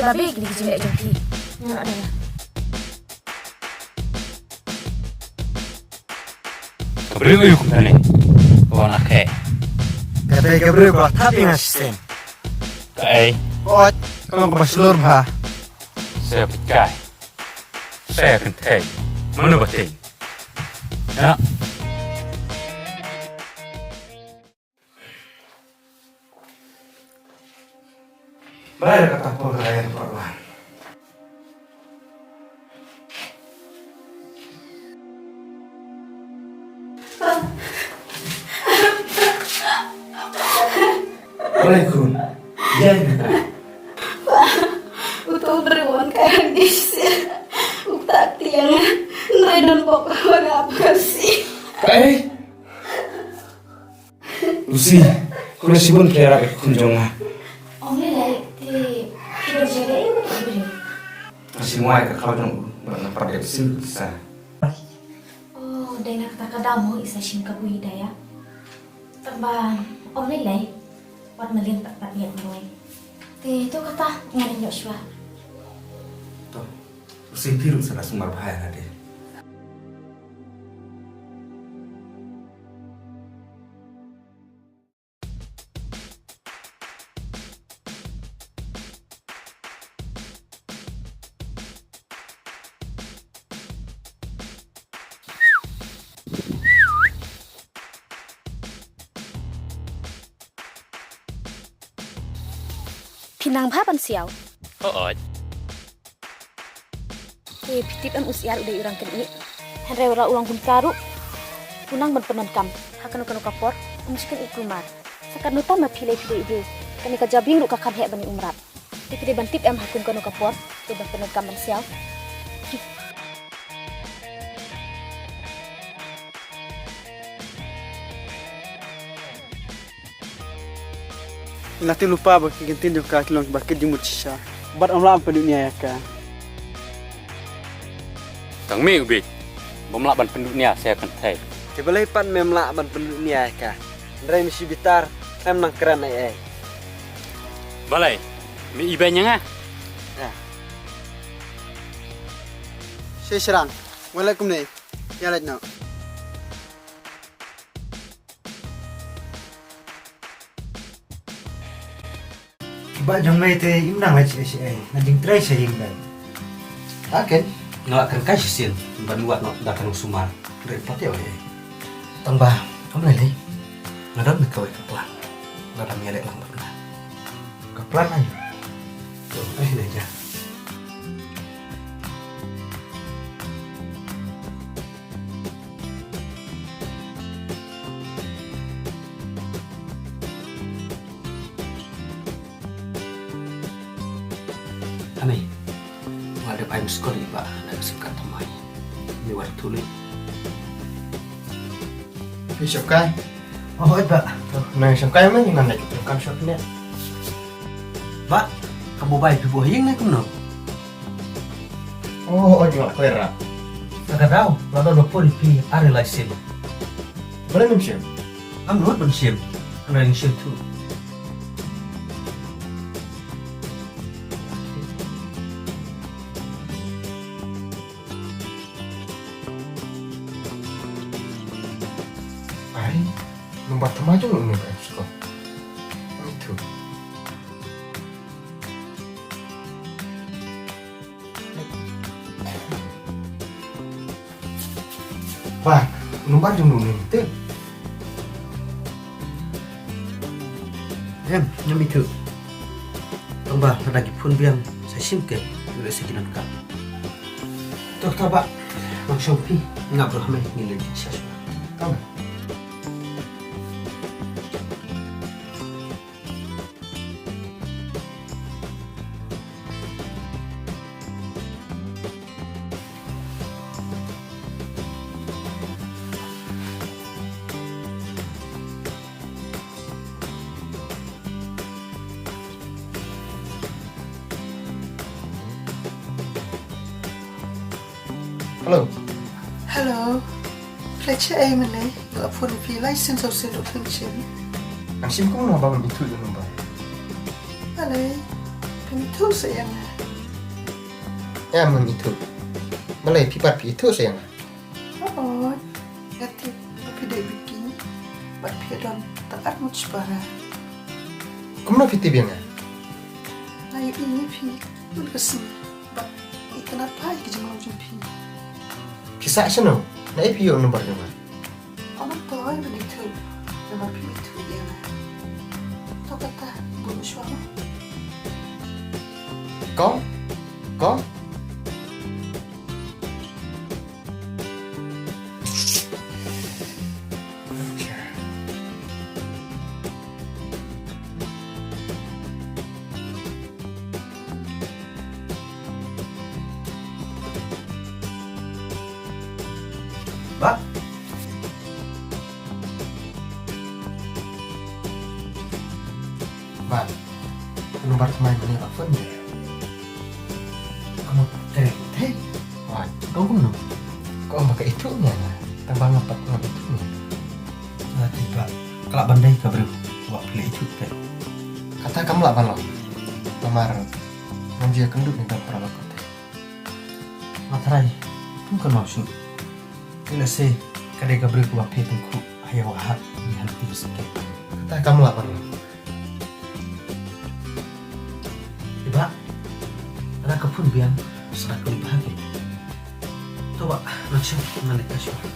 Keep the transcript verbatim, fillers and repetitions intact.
Ka bik ni ki jingeh jong ki. Ka briew aïu kumne? Ka wan akhe. Kata ka briew ka thap ïa nga shisien. Kaei? Ot, ka long kaba shlur bha. Sa pynkai. Sa kynthei. Mano ba tieng? Ya. Bai ra kata por ra ïa por wan. Balei khun? Ïa kata. Uto u briew u wan kai ha nga shisien. U ktah kti ïa nga. Hynrei don bok ba nga ap ka Lucy. Kaei? Lucy, kumno shibun phi ïarap ïa ka khun jong nga? Ong lei lei, te phi don jingeh ïa uto u briew? Nga shim wai ka khlaw jong u bad nga prat ïa u sien pisa. Oh, dei na kata ka daw mo i sa shim kabu ïa i da ïa. Tang ba ong lei lei, wat mlien pat pat ïa u noi. Te to kata ngan ïoh shuwa. To, Lucy phi ruh sa la sumar bha ïa lade. Phi nang bha ban siaw. Hooid. Te phi tip em u Syiar u dei u rang kynïeh. Hynrei wat la u long kumta ruh u nang ban pyndonkam. Ha kano kano ka por um shym kynïeh kulmar. Sa katno tam ma phi lei phi dei u briew. Kane ka jabieng ruh ka kham heh ban ïa u mrad. Te phi dei ban tip em ha kum kano ka por phi dei ban pyndonkam ban siaw. Nga tip lypa ba ki ktien jong ka ki long kiba kit jingmut shisha. Bad ym lah ban pynduh nia ïa ka. Tang me u bieit bym lah ban pynduh nia sa ïa ka kynthei. Te balei pat mem lah ban pynduh nia ïa ka? Hynrei me shi bitar khlem nang kren ei ei. Balei me ibeiñ ïa nga? Ïa. Shi shrang. Wan leit kumne. Ïa leit noh. Ki bah jong me te im nang leit shaei shaei, nga jingtrei sha ïing bad. Ha ken, nga lah kren kai shisien ban wad noh da ka nongsumar. Hynrei pat ïa ei ei. Tang ba ym lei lei, nga don kawei ka plan lada me ïaleh lang bad nga. Ka plan aïu? To ai ne ja. Ani, nga dep ai miss call ïa i bah na ka sim card thymmai. Ni war tu ni. Phi shop kai? Oh, oi bah. Nang shop kai ma ngan leit kam shop ne. Bah, ka mobile phi buh ha ïing ne kumno? Oh, oi nga kwera. Ka daw, la don ba puri phi are license. Balei mem shim? Am lut ban shim. Hynrei ngi shim tu. Ai, number thymmai jong u number em shuh. Ai tu. Bah, number jong u ne te. Em, ngam ithuh. Tang ba lada ki phone biang sa shim ke, ngi leh sa ki nang kap. To ta bah, nang shong phi, ngap ruh me, ngi leh ki sha sha. Tang. Hello. Hello. Phi la check ei mynne? Nga la phone phi lai sien saw sien ruh phim shim. Ngan shim kumno ba ngam ithuh ïa u number? Balei? Phim ithuh sa ïa nga. Em, ngam ithuh. Balei, phi pat phi ithuh sa ïa nga? Hooid, nga tip ba phi dei biki bad phi don tang ar ngut shipara. Kumno phi tip ïa nga? Nga ïohi ïa phi bun ka sngi bad nga itynnad bha ïa ka jinglong jong phi. Phi sah shano? Naei phi ïoh number jong nga? Ym, to ai ban ithuh, namar phim ithuh ïa nga. To kata, bun shuwa mo. Kong, kong. Bah. Bah. Number thymmai mane ba phone ne. Ka mut ka dei te. Oi, kong kumno? Kong ba ka ithuh ne. Tang ba nga pat ngam ithuh ne. Nga tip ba ka lah ban dei ka briew ba phi la ithuh te. Kata kam lah ban long. Namar ngam ju ïakynduh ne da para lok te. Nga tharai kum kynmaw shuh. Te lehse ka dei ka briew kaba phi tyngkhuh ha ïa u hat ne ha lynti u syngkien. Kata kam lah ban long. I bah, lada ka phone biang sa da ka leit bha ki. To bah, ngan shong, ngan leit ka shuwa.